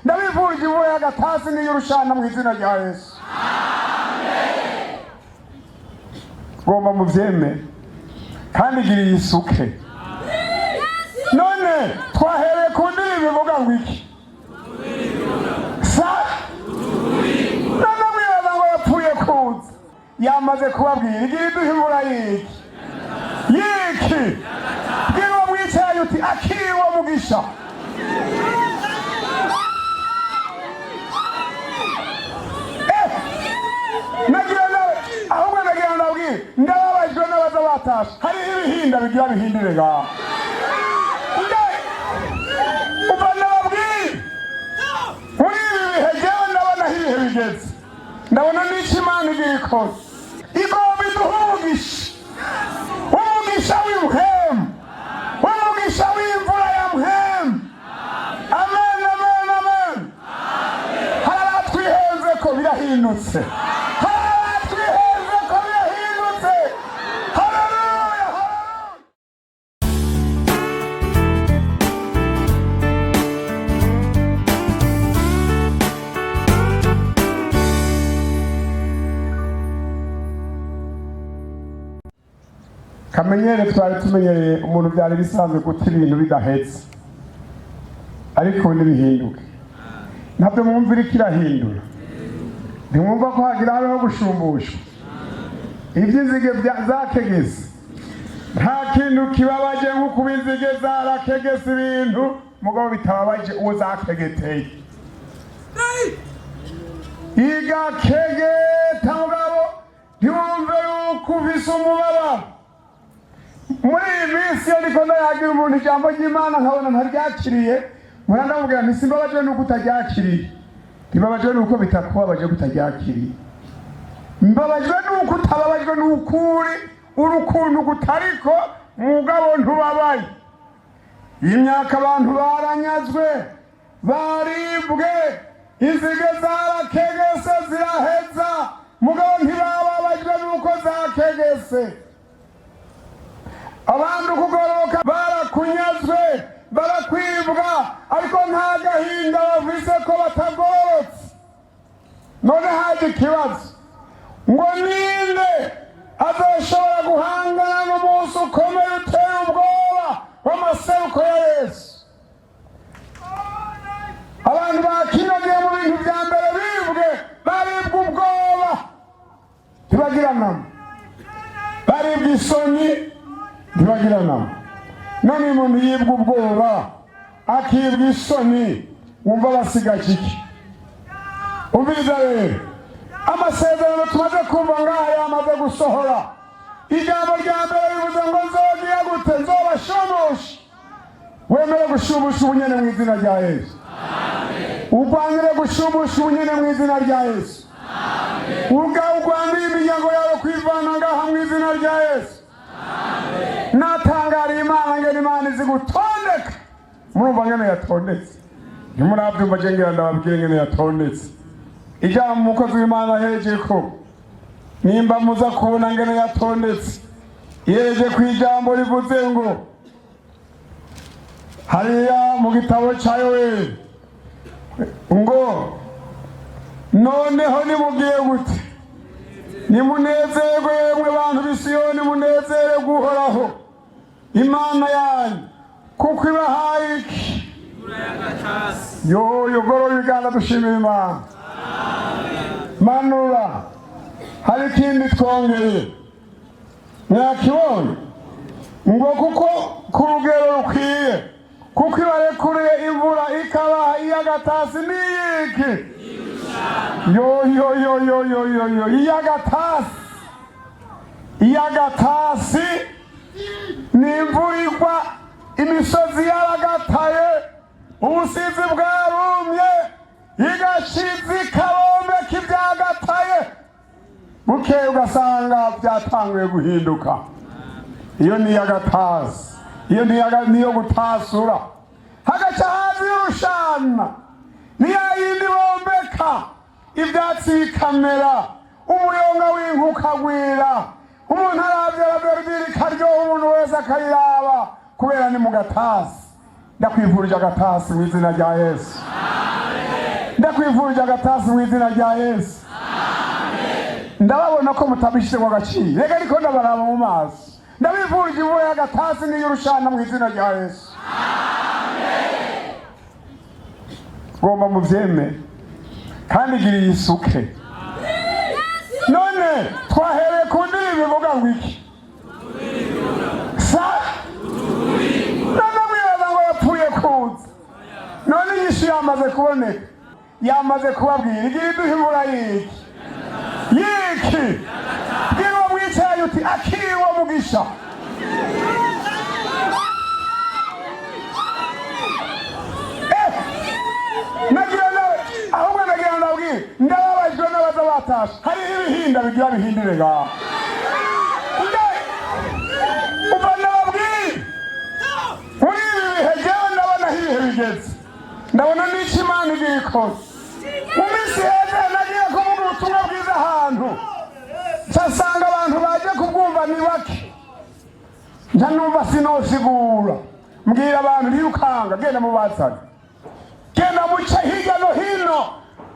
Ndabifurije imvura y'agatasi n'iy'urushana mu izina rya Yesu. Ngomba mubyemere kandi gira iyisuke. None twahereye ku ndirimbo ivuga ngo iki? Sa none mwibaza ngo yapfuye kuza, yamaze kubabwira igira iduha imvura yiki yiki. Bwira uwo mwicaye uti akiri uwo mugisha. Nagira nawe ahubwo nagira ndabwire, ndababajwe n'abaza batashe. Hariho ibihinda bigira bihindire ngaho. Umva ndababwire, muri ibi bihe jewe ndabona aho ibihe bigeze, ndabona n'icyo Imana igira ikoze. Igomba iduha umugisha, umugisha w'impwemu, umugisha w'imvura ya mpwemu. Amen, amen, amen. Hari abatwihenze ko birahindutse, hari abatwihenze ko birahindutse. Haleluya, haleluya. Kamenyere twari tumenyereye umuntu, byari bisanzwe guta ibintu bidahetse, ariko ubu ntibihinduke. Ntabyo mwumva iriko irahindura? Ntimwumva ko hagira habeho gushumbushwa iby'inzige zakegese? Nta kintu kibabaje nko kuba inzige zarakegese ibintu, mugabo bitababaje uwo zakegeteye. Igakegeta, mugabo ntiwumve yuko ufise umubabaro. Muri iyi minsi iyo ndiko ndayagira umuntu ijambo ry'Imana nkabona ntaryakiriye, mpora ndamubwira nti simbabajwe nuko utaryakiriye, ntibabajwe nuko bitakubabaje ko utaryakiriye, mbabajwe nuko utababajwe n'ukuri urukuntu kutariko, mugabo ntubabaye. Iyi myaka abantu baranyazwe, baribwe, inzige zarakegese ziraheza, mugabo ntibababajwe nuko zakegese. Abantu kugororoka barakunyazwe, barakwibwa, ariko nta gahinda bafise ko batagororotse. None haje ikibazo ngo ninde azoshobora guhangana n'umunsi ukomeye uteye ubwoba w'amaseruko ya Yesu? Abantu bakinogiye mu bintu vya mbere bibwe, baribwa ubwoba ntibagiranamo, baribwa isoni ntibagiranamo. None iyo umuntu yibwa ubwoba akibwa isoni, wumva basigaje iki? Umviriza rero, amasezerano tumaze kumva ngaha yamaze gusohora. Ijambo rya mbere rivuze ngo nzogiye gute? Nzobashumbusha. Wemere gushumbusha ubunyene mu izina rya Yesu. Urwanire gushumbusha ubunyene mu izina rya Yesu. Urwanire imiryango yawe kwivana ngaha mu izina rya Yesu. Natangariye Imana ngene Imana izi gutondeka. Murumva ngene yatondetse? Ntimurabyumva? Je ngira ndababwire ngene yatondetse. Ijambo umukozi w'Imana ahereje ko nimba muza kubona ngene yatondetse, ihereje ku ijambo rivuze ngo hariya mu gitabo ca Yoweli ngo noneho nimugiye gute? Nimunezerwe yemwe bantu b'Isiyoni, munezerwe Uhoraho Imana yanyu, kuko ibahaye iki? Yo yogorora ibiganza, dushimira Imana. Manura, hari ikindi twongeye mwakibonye ngo kuko ku rugero rukwiye, kuko ibarekuriye imvura ikabaha iy'agatasi n'iyiki. Yo yo yo yo yo yo yo, iy'agatasi, iy'agatasi ni imvura igwa imisozi yaragataye, ubusizi bwarumye, igashiza ikabombeka ibyagataye, bukeye ugasanga byatanguye guhinduka. Iyo ni iy'agatasi, iyo niyo gutasura. Hagaca haza y'urushana, ni ya yindi bombeka ibyatsi bikamera, umuyonga w'inka ukagwira, umuntu aravye araberudira ikaryoha, umuntu wese akayiraba kubera ni mu gatasi. Ndakwifurije agatasi mu izina rya Yesu. Ndabivurije agatasi mu izina rya Yesu. Ndababona ko mutabishyize agaciro. Reka, ariko ndabaraba mu maso. Ndabivurije imvura y'agatasi n'iy'urushana mu izina rya Yesu. Ngomba mubyemere kandi gira iyisuke. None twahereye ku ndirimbo ivuga ngo iki? Sa none mwibaza ngo yapfuye kuza? None inyishu yamaze kuboneka, yamaze kubabwira. Igira iduha imvura yiki yiki. Bwira uwo mwicaye uti: "Akiri uwo mugisha." Nagira nawe ahubwo, nagira ndabwire, ndababajwe n'abaza batashe. Hariho ibihinda bigira bihindire ngaho. Umva, ndababwire, muri ibi bihe jewe ndabona aho ibihe bigeze, ndabona n'icyo Imana igira ikoze. Mu minsi heza nagiye kuvuga ubutumwa bwiza ahantu, nsasanga abantu baje kubwumva ni bake. Nca numva sinosigura, mbwira abantu: "Ntirukanga, genda mubazane, genda muce hirya no hino."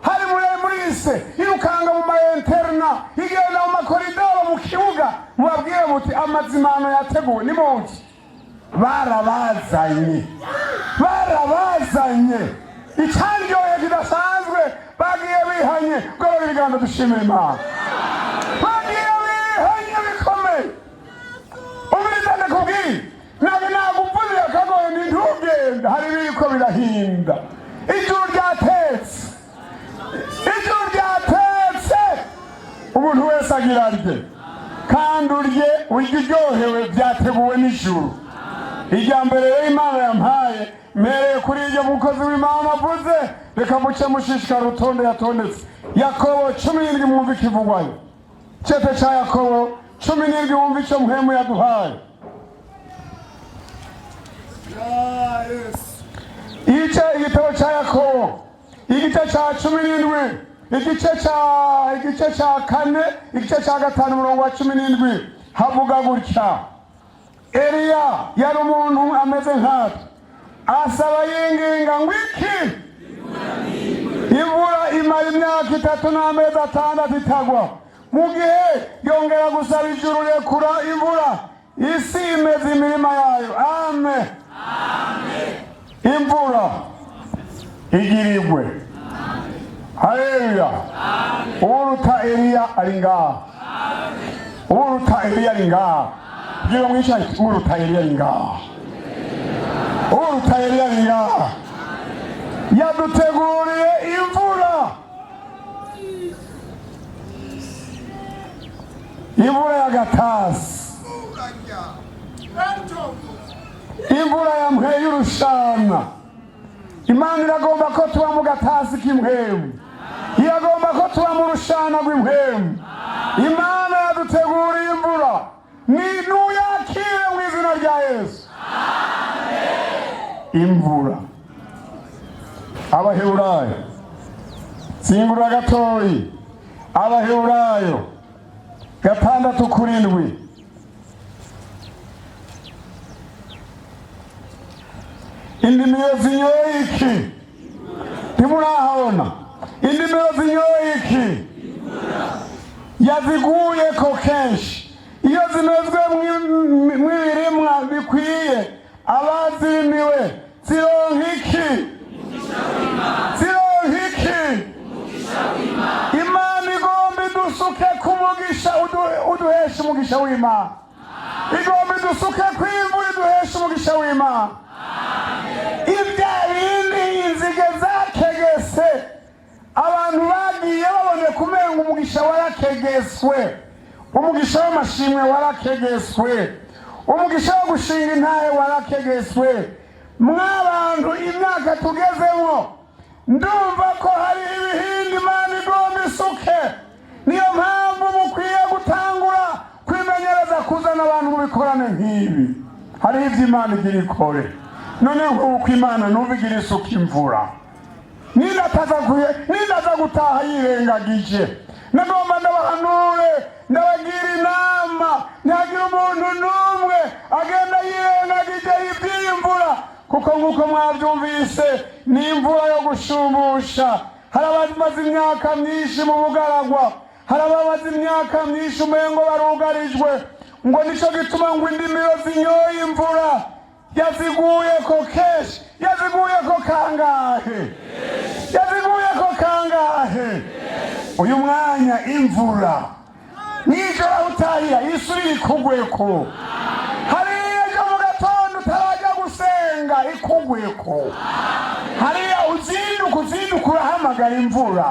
Hari murise irukanga mu ma internat, igenda mu makoridoro, mu kibuga, mubabwire muti: "Amazimano yateguwe, nimuze." Barabazanye, barabazanye. Icandyoye kidasanzwe, bagiye bihanye. Gorora ibiganza, dushimira Imana. Bagiye bihanye bikomeye. Umviriza, ndakubwiye, ntabwo nagupfunira akagoye, ni ntugenda. Hari ibiriko birahinda. Ijuru ryatetse, ijuru ryatetse. Umuntu wese agira arye, kandi urye, urye uryohewe. Byateguwe n'ijuru. Irya mbere rero Imana yampaye, mpereye kuri iryo mukozi w'Imana avuze. Reka muce mushishikara urutonde yatondetse. Yakobo 17, mwumve ikivugwayo. Cete ca Yakobo 17, wumve ico Mpwemu yaduhaye. Igice, igitabo ca Yakobo, igice ca 17, igice ca kane, igice ca gatanu, umurongo wa 17, havuga gutya: Eliya yari umuntu ameze nkatwe, asaba yinginga ngo iki? Imvura. Imara imyaka 3 n'amezi 6 itagwa. Mu gihe yongera gusaba, ijuru rekura imvura, isi imeze imirima yayo. Amen. Imvura igira igwe. Haleluya! Uruta Eliya ari ngaha, uruta Eliya ari ngaha. Bwira mwicaye: "Uruta Eliya ari ngaha, uruta Eliya ari ngaha." Yaduteguriye imvura, imvura y'agatasi, imvura ya mpwe y'urushana. Imana iragomba ko tuba mu gatasi k'impwemu, iragomba ko tuba mu rushana rw'impwemu. Imana yaduteguriye imvura, ni nuyakire mu izina rya Yesu imvura. Abaheburayo, singura gatoyi. Abaheburayo 6 kuri 7. Indimiro zinyoye iki? Ntimurahabona? Indimiro zinyoye iki? Yaziguyeko kenshi. Iyo zimezwe mw'ibirimwa bikwiye, abazirimiwe zironka iki? Zironka iki? Imana igomba idusuke ku mugisha, uduhesha umugisha w'Imana. Igomba idusuke ku imvura, iduhesha umugisha w'Imana. Ibya bindi inzige zakegese, abantu bagiye babone kumenga umugisha warakegeswe, umugisha w'amashimwe warakegeswe, umugisha wo gushinga intahe warakegeswe. Mw'abantu, imyaka tugezemo, ndumva ko hari ibihindi Imana igomba isuke. Niyo mpamvu mukwiye gutangura kwimenyereza kuzana abantu mu bikorane nk'ibi. Hariho ibyo Imana igira ikore. None nk'uko Imana numva igira isuka imvura, nindaza gutaha yirengagije? Nagomba ndabahanure, ndabagira inama: ntihagire umuntu n'umwe agenda yirengagije iby'iyi mvura, kuko nk'uko mwabyumvise, ni imvura yo gushumbusha. Hari abamaze imyaka myinshi mu bugaragwa, hari abamaze imyaka myinshi umengo barugarijwe. Ngo nico gituma ngo indimiro zinyoye imvura yaziguyeko kenshi. Yaziguyeko kangahe? Yaziguyeko kangahe? Uyu mwanya imvura nijoro aho utahira isubira ikugweko, hariya ejo mu gatondo utarajya gusenga ikugweko, hariya uzinduka, uzinduka urahamagara imvura.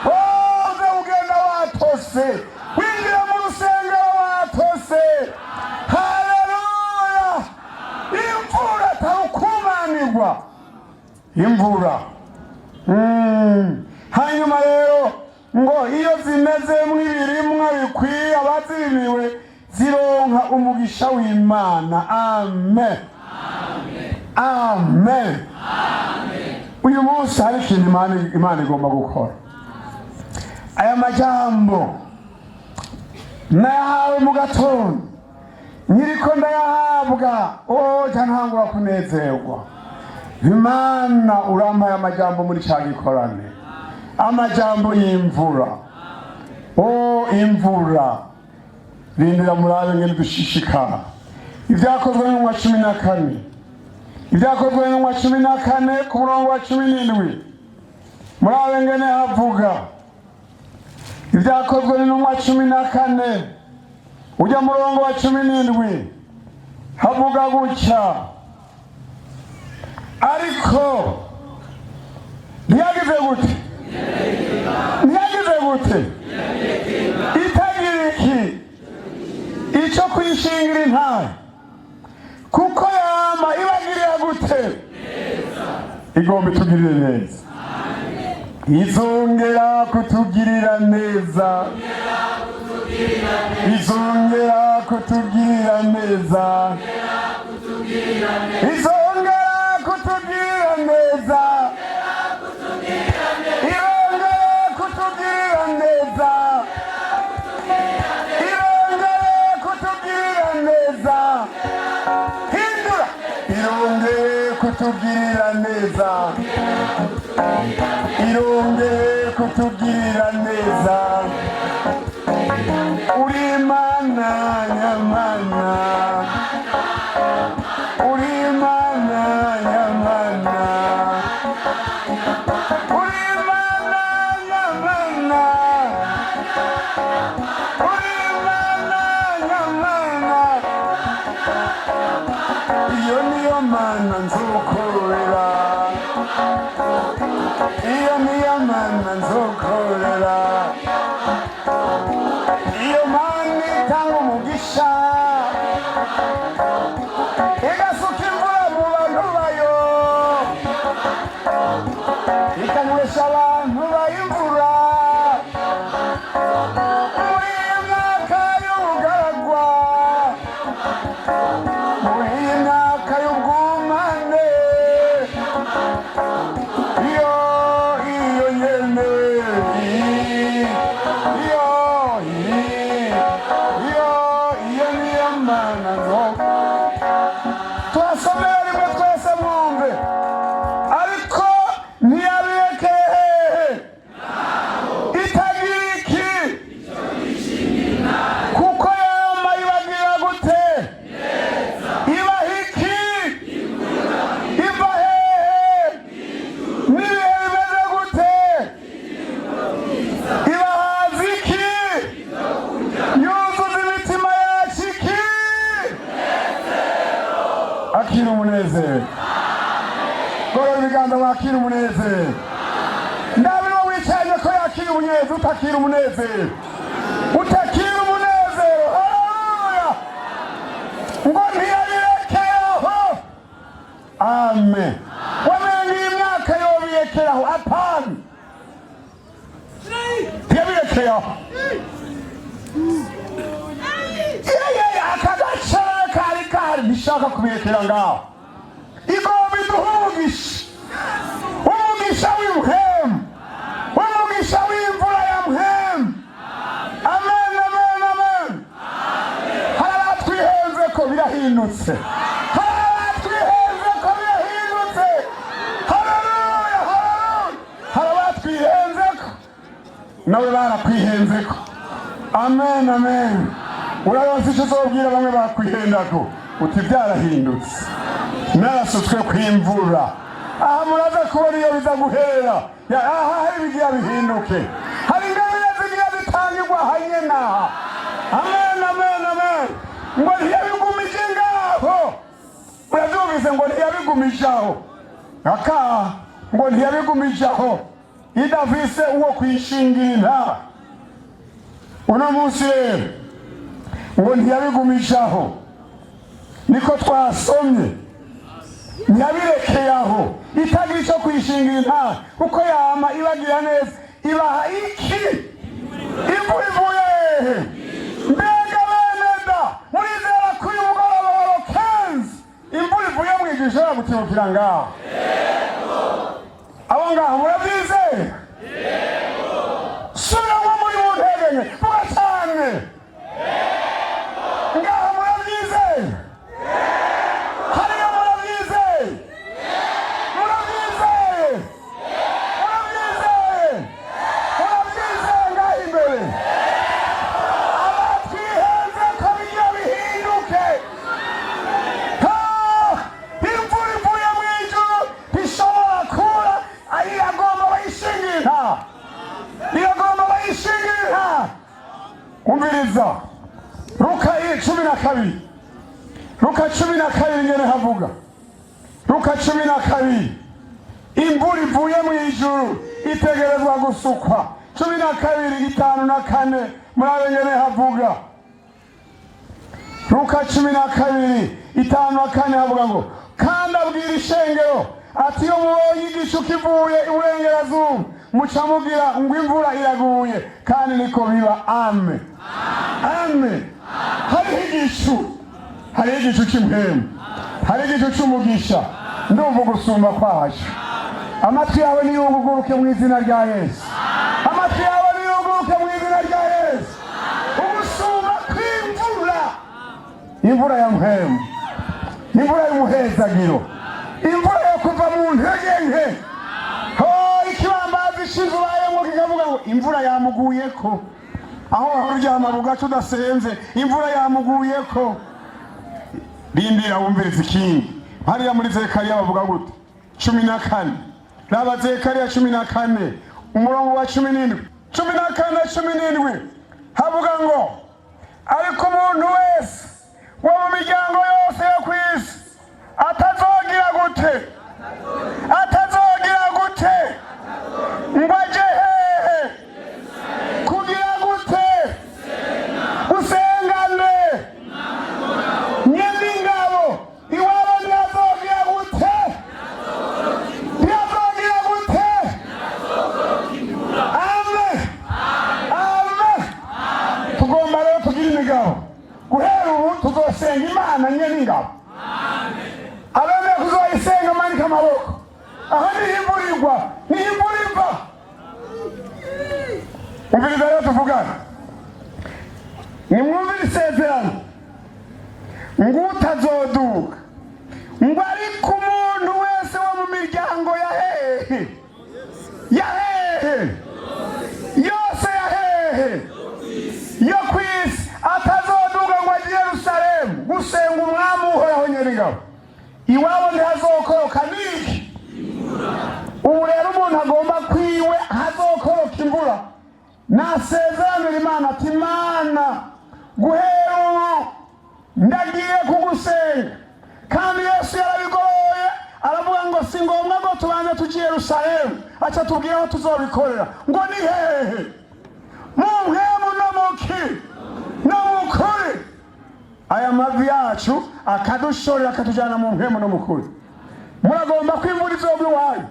Uze ugenda watose, winjira mu rusengero watose. Haleluya! Imvura atawukumanirwa imvura. Hanyuma rero ngo iyo zimezemwo ibirimwa bikwiye, abazirimiwe zironka umugisha w'Imana. Amen, amen. Uyu munsi hari ikintu Imana igomba gukora. Aya majambo nayahawe mu gatondo, nyiriko ndayahabwa oja ntangura kunezerwa. Imana, urampaye amajambo muri ca gikorane, amajambo y'imvura. O imvura, rindira murabe ngene dushishikara. Ibyakozwe n'intumwa 14, Ibyakozwe n'Intumwa 14 ku murongo wa 17, murabe ngene havuga. Ibyakozwe n'Intumwa 14, ujya murongo wa 17, havuga gutya: "Ariko ntiyagize gute? Ntiyagize gute? Itagira iki? Icyo kwishingira intahe, kuko yama ibagirira gute? Igomba itugirire neza, izongera kutugirira neza, izongera kutugirira neza, izongera kutugirira neza, irongera kutugirira neza, irongera kutugirira neza." Hindura: irongeye kutugirira neza, irongeye kutugirira neza. Uri Imana nyamana, uri Imana nyamana, uri Imana nyamana, uri Imana nyamana. Iyo niyo Mana nzokorera, iyo niyo Mana nzokorera. Iyo Mana itanga umugisha, igasuka imvura mu bantu bayo, ikanywesha abantu bayo imvura muri iyi myaka y'ubugaragwa, muri iyi myaka y'ubwumane. Iyo nyene, iyo niyo Mana ngo tuhasomera rimwe twese mwumve. Ariko ntiyabirekeye hehe? Itagira iki? Kuko yama ibagira gute? Ibaha iki? Iva hehe? N'ibihe bimeze gute? Ibahaza iki? Yuzuza imitima yacu iki? Akira umunezero. Gorora ibiganza, wakira umunezero. Ndabona wicaye ko yakira umunezero. Utakira umunezero, utakira umunezero. Haleluya! Ngo ntiyabirekeraho. Amen. Wamenga iyi myaka yobirekeraho? Apana, ntiyabirekeraho. Yeye aka gace kari kari ntishaka kubirekera ngaho. Igomba iduha umugisha, umugisha w'impwemu, umugisha w'imvura ya mpwemu. Amen, amen, amen. Hari abatwihenze ko birahindutse, hari abatwihenze ko birahindutse. Haleluya, haleluya! Hari abatwihenze. Nawe barakwihenzeko. Amen, amen. Uraronse icyo uzobwira bamwe bakwihendako, uti: "Byarahindutse, narasutswe kw'imvura." Aha muraza kubona iyo biza guhera. Aha hari ibigira bihinduke, hari ingabire zigira zitangirwa hanye naha. Amen, amen, amen. Ngo ntiyabigumije ngaho. Murabyumvise? Ngo ntiyabigumije aho aka, ngo ntiyabigumije aho, idafise uwo kwishingira intahe. Uno munsi rero ngo ntiyabigumije aho, niko twasomye. Ntiyabirekeye aho, itagira icyo kwishingira intahe, kuko yama ibagira neza. Ibaha iki? Imvura ivuye hehe? Mbega bene da, murizera ko uyu mugoroba wa le 15 imvura ivuye mu ijuru ishobora gutibukira ngaho? Abo ngaho murabyizeye? Subiramo muri mu ntege nke, vuga cyane. Ngaho murabyizeye? Hariya murabyizeye? Murabyizeye? Murabyizeye? Murabyizeye ngaho imbere? Abatwihenze ko bigira bihinduke. Ha! Imvura ivuye mu ijuru ntishobora kubura. Iragomba bayishingira intahe, iragomba bayishingira intahe. Umviriza Luka 12, Luka 12, ngene havuga. Luka 12, imvura ivuye mu ijuru itegerezwa gusukwa. 12:54, murabe ngene havuga. Luka 12:54 havuga ngo: "Kandi abwira ishengero ati: 'Iyo mubonye igicu kivuye iburengerazuba, muca mugira ngo imvura iraguye, kandi niko biba.'" Amen, amen. Hariho igicu, hariho igicu cy'impwemu, hariho igicu cy'umugisha. Ndumva ugusumba kwacu. Amatwi yawe niyuguruke mu izina rya Yesu. Amatwi yawe niyuguruke mu izina rya Yesu. Ugusumba kw'imvura, imvura ya mpwemu, imvura y'umuhezagiro, imvura yo kuva mu ntege nke. Ho ikibambazi c'inzu bayemwo kikavuga ngo imvura yamuguyeko. Aho wahora uryama bugaca udasenze, imvura yamuguyeko. Rindira wumviriza ikindi. Hariya muri Zekariya bavuga gute? 14. Raba Zekariya 14, umurongo wa 17. 14:17 havuga ngo: "Ariko umuntu wese wo mu miryango yose yo ku isi atazogira gute? Atazogira gute? Ngo aje hehe? Kugira gute? Gusengane nyene ingabo, iwabo ntiyazogira gute? Ntiyazogira gute?" Amen, amen. Tugomba rero tugira imigabo. Guhera ubu tuzosenga Imana nyene ingabo. Abemeye kuzoyisenga, manika amaboko. Aho niho imvura igwa, niho imvura iva. Umviriza rero tuvugana, nimwumvire isezerano ngo utazoduka, ngo ariko umuntu wese wo mu miryango ya hehe? Ya hehe? Yose ya hehe? Yo ku isi, atazoduga ngo ajye i Yerusalemu gusenga Umwami Uhoraho Nyiringabo, iwabo ntihazokoroka niki? Ubu rero umuntu agomba kwiwe hazokoroka imvura, nasezeranira Imana ati: "Imana, guhera ubu ndagiye kugusenga." Kandi Yesu yarabigoroye, aravuga ngo si ngombwa ngo tubanze tujye i Yerusalemu. Aca tubwire aho tuzobikorera. Ngo ni hehe? Mu mpwemu no muki? No mu kuri. Aya mavi yacu akadushorera, akatujyana mu mpwemu no mu kuri. Muragomba ko imvura izogwa iwanyu?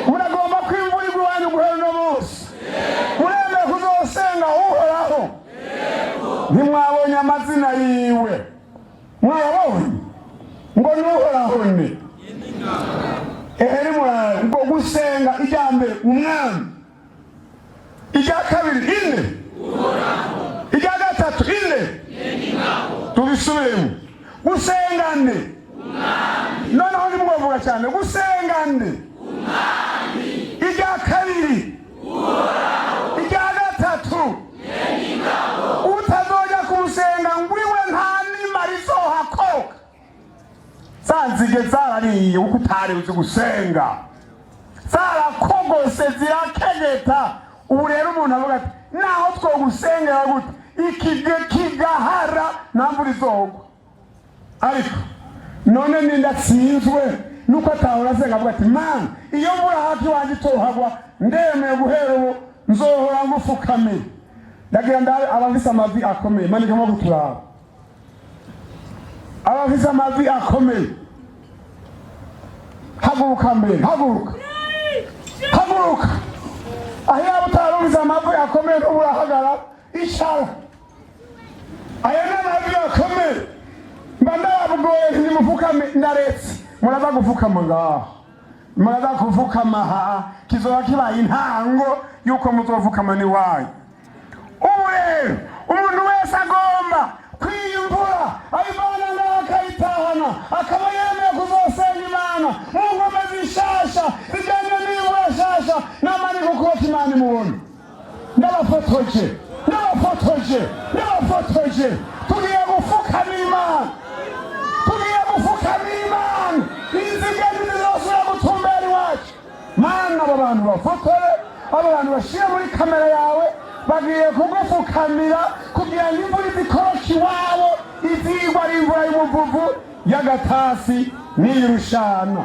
Muragomba ko imvura igwa iwanyu guhera uno munsi? Muremeye kuzosenga Uhoraho? Ntimwabonye amazina yiwe? Mwayabonye? Ngo ni Uhoraho ni ehe nimurabe. Ngo gusenga, ijya mbere Umwami, ijya kabiri ine, ijya gatatu ine. Tubisubiremo. Gusenga nde? Noneho nimwavuga cyane. Gusenga nde? Ijya kabiri, ijya Hatari uzi gusenga, zarakogose, zirakegeta. Ubu rero umuntu avuga ati: "Naho twogusengera gute, ikige kigahara, nta mvura izogwa." Ariko none ninde atsinzwe nuko atahora asenga avuga ati: "Mana, iyo mvura hafi wanjye itohagwa, ndemeye guhera ubu nzohora ngufukamiye"? Ndagira ndabe abafise amavi akomeye. Manika amaboko turaba abafise amavi akomeye. Haguruka mbere, haguruka, haguruka. Aho yaba utarumvise amavi akomeye, n'ubu urahagarara. Icara. Aya ni amavi akomeye. Mba ndababgoye, ntimufukame. Ndaretse muraza gufukama ngaha, muraza gufukama ha. Kizoba kibaye intango yuko muzofukama n'iwanyu. Ubu rero umuntu wese agomba kwiyumvura ayivana ngaho akayitahana, akaba yemeye kuzosenga Imana mu ngoma zishasha zijyanye n'imvura shasha, namanika ukuboko Imana imubona. Ndabafotoje, ndabafotoje, ndabafotoje. Tugiye gufukama Imana, tugiye gufukama Imana. Inzige ntizizosubira gutumbera iwacu. Mana, abo bantu bafotore, abo bantu bashyire muri kamera yawe. Bagiye kugufukamira kugira ngo imvura izikoroke iwabo, izigwa ari imvura y'umuvuvu, y'agatasi n'iy'urushana.